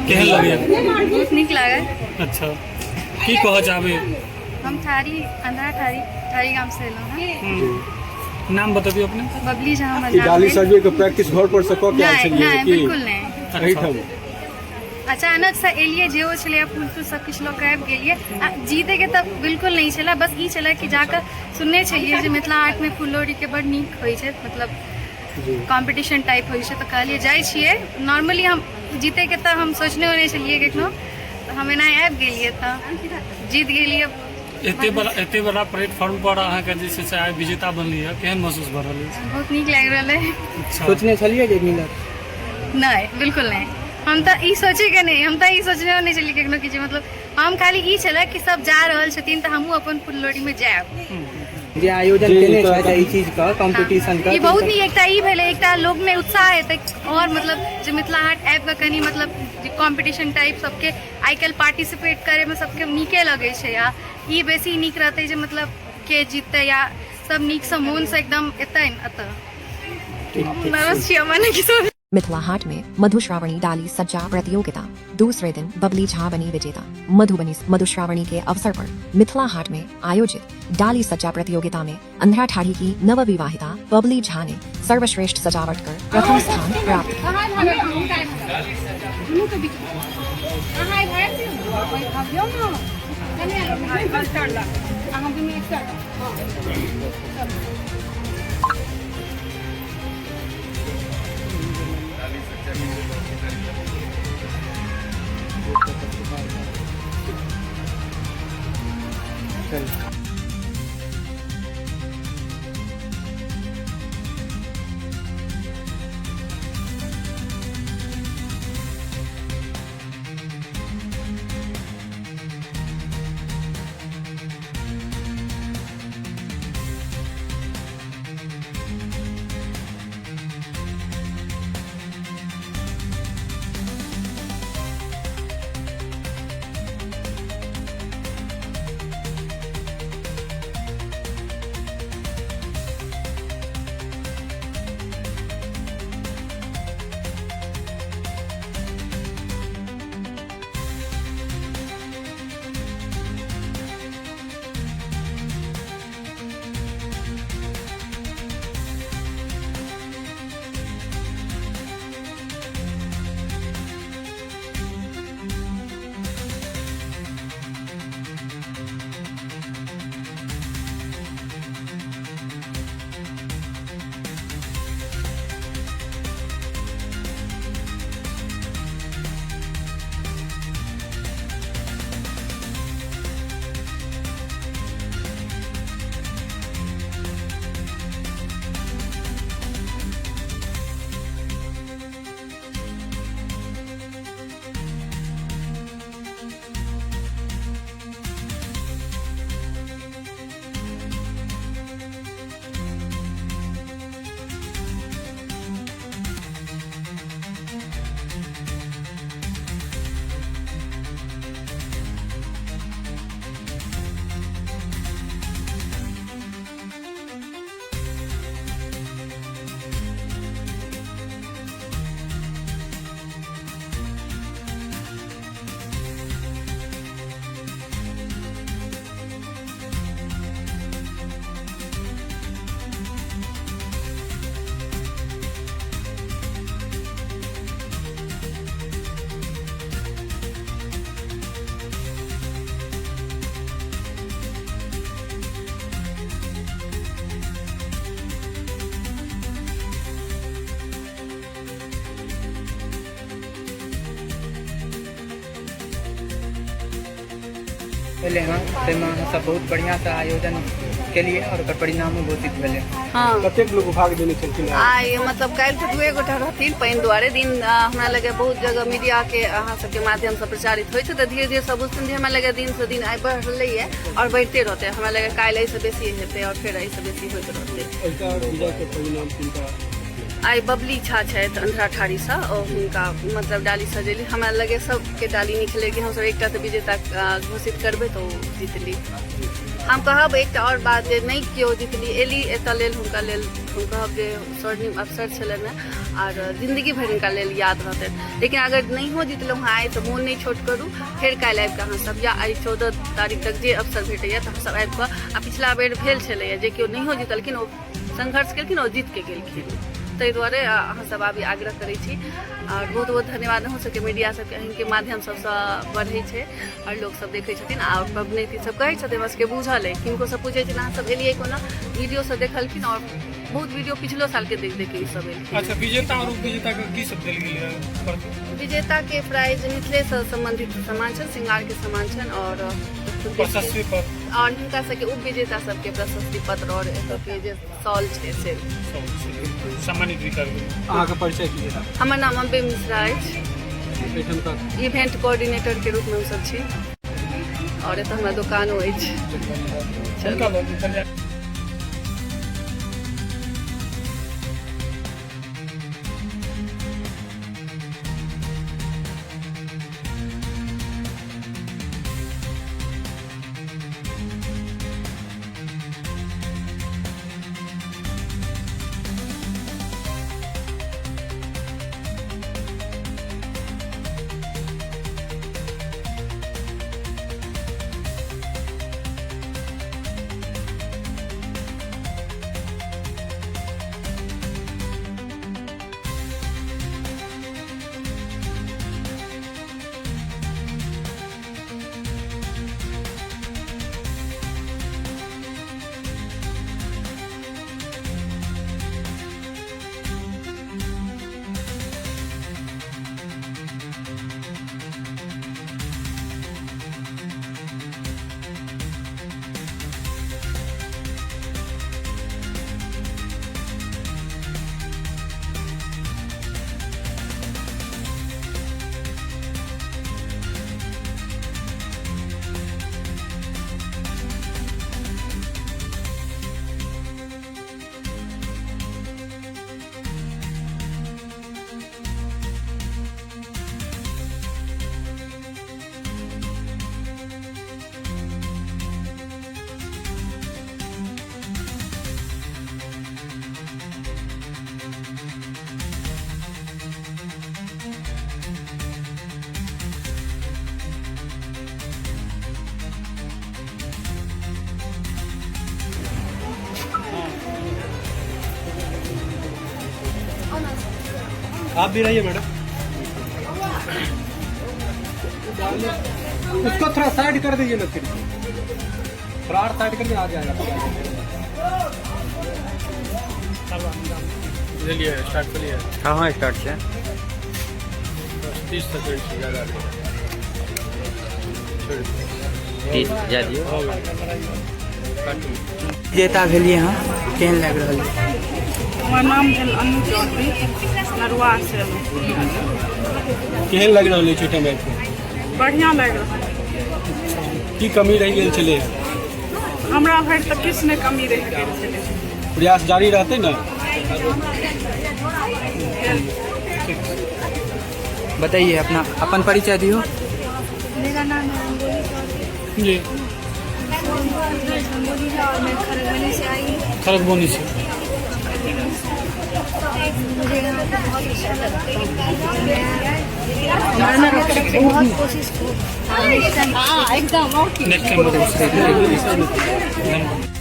केहन लगैया? बहुत नीक लागल। अच्छा, की कहऽ चाहबै? हम ठारी अंधरा ठारी ठारी गाम से एलहुँ हँ। नाम बतबियौ अपने। बबली झा हमर ई नाम डाली भेल। सजबे के प्रैक्टिस घर पर से कऽ के आयल नहि छलियै नहि की बिल्कुल नहि। एहिठाम? अचानक से एलियै, जे ओ छलै फूल तूल सब किछु लऽ कऽ आबि गेलियै। आ जीतैके तऽ बिल्कुल नहि छलै, बस ई छलै कि जाकऽ सुनने छलियै जे मिथिला हाटमे फुललोढ़ीके बड़ नीक होइ छै, मतलब कॉम्पिटिशन टाइप होइ छै, तऽ कहलियै जाइ छियै। नॉर्मली हम जीतैके तऽ हम सोचने नहि छलियै कखनो, तऽ हम एना आबि गेलियै तऽ जीत गेलियै। एते बड़ा प्लेटफॉर्म पर अहाँके जे छै से आइ विजेता बनलियै, केहन महसूस भऽ रहल अछि? बहुत नीक लागि रहल है। अच्छा। सोचने छलियै जे मिलत? नहि, बिल्कुल नहि। हम तऽ ई सोचेके नहि, हम तऽ ई सोचने नहि छलियै कखनो कि जे मतलब हम खाली ई छलै कि सब जा रहल छथिन तऽ हमहूँ अपन फुललोढ़ीमे जायब। जे आयोजन जी, केने तऽ- छथि एहि चीजके कॉम्पिटिशनके? ई बहुत नीक एकटा ई भेलै, एकटा लोकमे उत्साह हेतै आओर मतलब जे मिथिला हाट आबि कऽ कनि मतलब जे कॉम्पिटिशन टाइप सबके आइ काल्हि पार्टिसिपेट करैमे सबके नीके लगै छै, आ ई बेसी नीक रहतै जे मतलब के जीततै या सब नीकसँ मोनसँ एकदम एतै एतऽ। नर्वस छी हम नहि किछो। मिथिला हाट में मधुश्रावणी डाली सज्जा प्रतियोगिता, दूसरे दिन बबली झा बनी विजेता। मधुबनी, मधुश्रावणी के अवसर पर मिथिला हाट में आयोजित डाली सज्जा प्रतियोगिता में अंधरा ठाढ़ी की नवविवाहिता बबली झा ने सर्वश्रेष्ठ सजावट कर प्रथम स्थान प्राप्त किया। भेलै हँ, ताहिमे अहाँसभ बहुत बढ़िआँसँ आयोजन केलियै आओर ओकर परिणामो घोषित भेलै। हँ। कतेक लोक भाग लेने छलखिन? आइ मतलब काल्हि तऽ दुए गोटा रहथिन पानि दुआरे दिन। हमरा लगैए बहुत जगह मीडियाके अहाँ सबके माध्यमसँ प्रचारित होइ छै तऽ धीरे धीरे सब बुझथिन जे हमरा लगैए दिनसँ दिन आइ बढ़लैए आओर बढ़िते रहतै। हमरा लगैए काल्हि एहिसँ बेसी हेतै आओर फेर एहिसँ बेसी होइत रहतै। एहिका विजयके परिणाम किनका? आइ बबली झा छथि अंधराठाढ़ीसँ, ओ हुनका मतलब डाली सजेली। हमरा लगे सबके डाली नीक छलै कि हमसब एकटा तऽ विजेता घोषित करबै तऽ ओ जीतली। हम कहब एकटा आओर बात जे नहि केओ जीतली एली एतऽ लेल, हुनका लेल हम कहब जे स्वर्णिम अवसर छलनि हेँ आओर जिन्दगी भरि हुनका लेल याद रहतनि। लेकिन अगर नहियो जीतलहुँ हँ आइ तऽ मोन नहि छोट करू, फेर काल्हि आबि कऽ अहाँसब या आइ 14 तारीख तक जे अवसर भेटैए तऽ अहाँसब आबि कऽ, आ पिछला बेर भेल छलैए जे केओ नहियो जीतलखिन ओ संघर्ष केलखिन आओर जीत के गेलखिन। ताहि दुआरे अहाँ सब आबी आग्रह करै छी आओर बहुत बहुत धन्यवाद अहूँ सबके, मीडिया सबके, अहीँके माध्यम सबसँ बढ़ै छै आओर लोक सब देखै छथिन आओर पबनैती सब कहै छथिन, हमरा सबके बुझल अइ, किनको सब पूछै छथिन अहाँ सब एलियै कोना, वीडियो सब देखलखिन आओर बहुत वीडियो पिछलो सालके देख देख के ई सब एलखिन। अच्छा, विजेता और उपविजेता के की सब देल गेलै? विजेता के प्राइज मिथिले से संबंधित सामान छनि, श्रृंगार के सामान छनि आओर प्रशस्ति पत्र आओर हिनका सबके उप विजेता सबके प्रशस्ति पत्र आओर एतऽके जे शॉल छै से सम्मानित भी करबै। अहाँके परिचय की भेल? हमर नाम अम्बे मिश्रा अछि। एहिठामका इवेंट कोऑर्डिनेटर के रूपमे हमसब छी आओर एतऽ हमरा दोकानो अछि। हुनका लग कल्याण आप भी रहिए मैडम, उसको थोड़ा साइड कर दीजिए ना, फिर थोड़ा और साइड कर दीजिए, आ जाएगा। बुझलियै, स्टार्ट करियै। हँ हँ, स्टार्ट छै। 30 सेकंड छै, ज्यादा नहि। छोड़ि दियौ। 30 जा दियौ। भऽ गेल, काटू। विजेता भेलियै हँ, केहन लागि रहल छै? हमर नाम भेल अनु चौधरी, नरुआ से। केहन लागि रहल अछि एहिठाम आबि कऽ? बढ़िआँ लागि रहल। की कमी रहि गेल छलै? हमरा भरि तऽ किछु नहि कमी रहि गेल छलै। प्रयास जारी रहतै ने? बताइए अपना, अपन परिचय दियौ। मेरा नाम है रंगोली चौधरी। जी। रंगोली झा और मैं खरगबनी से आई हूँ। खरगबनी से। मुझे यहाँ पे बहुत अच्छा लगता है। मैं बहुत कोशिश की। Next time. धन्यवाद।